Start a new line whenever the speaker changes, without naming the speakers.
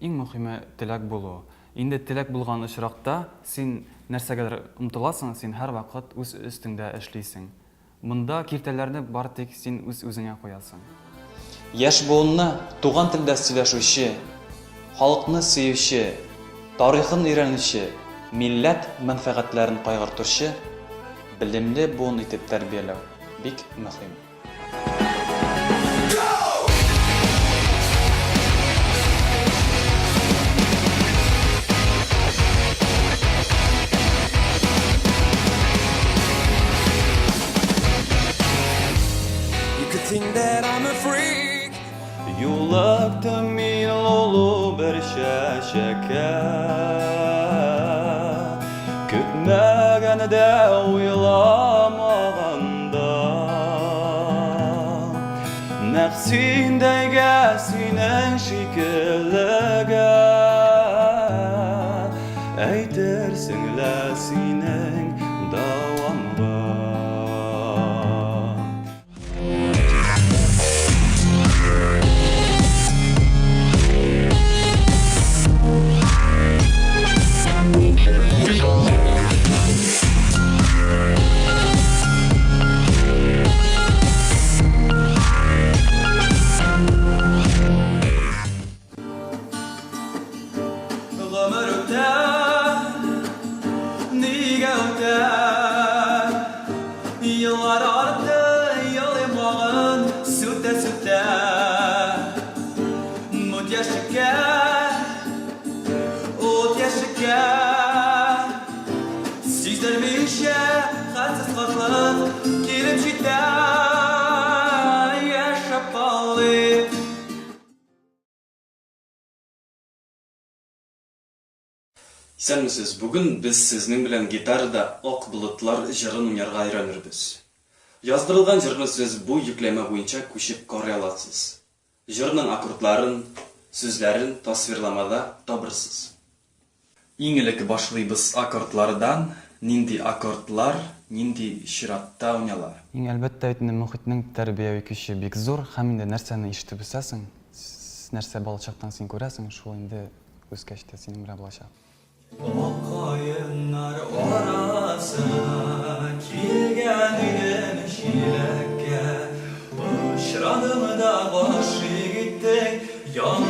Иң мөхиме теләк булу. Инде теләк булган очракта, син нәрсәгәдер омтыласың, син һәрвакыт үз өстеңдә эшлисең. Монда киртәләрне бары тик син үз-үзеңә куясың.
Яшь буынны туган телдә сөйләшүче, халыкны сөюче, тарихын өйрәнүче, милләт мәнфәгатьләрен кайгыртучы белемле буын итеп тәрбияләү бик мөһим.
Юлыктым мин олы бер чәчәккә, Көтмәгәндә, уйламаганда. Нәкъ синдәйгә, синең шикеллегә, Әйтерсең лә синең дәвамга. Гомер үтә, нигә үтә? Еллар артты, ел йомгагын сүтә-сүтә. Мут яшькә, ут яшькә. Сиздермичә, хәтсез картлык килеп җитә. Яшәп калыйк.
Исәнмесез, бүген без сезнең белән гитарада Ак болытлар җырын уйнарга өйрәнербез. Яздырылган җырны сез бу йөкләмә буенча күчеп карый аласыз. Җырның аккордларын, сүзләрен тасвирламада табырсыз. Иң элек башлыйбыз аккордлардан, нинди аккордлар нинди чиратта уйнала.
Иң әлбәттә бит инде мохитнең тәрбияви көче бик зур һәм инде нәрсәне ишетеп үсәсең, нәрсә балачактан син күрәсең, шул инде үскәч тә синең белән булачак.
Ак каеннар арасына килгән идем чиләккә, Очрадым да гашыйк иттең, яңа.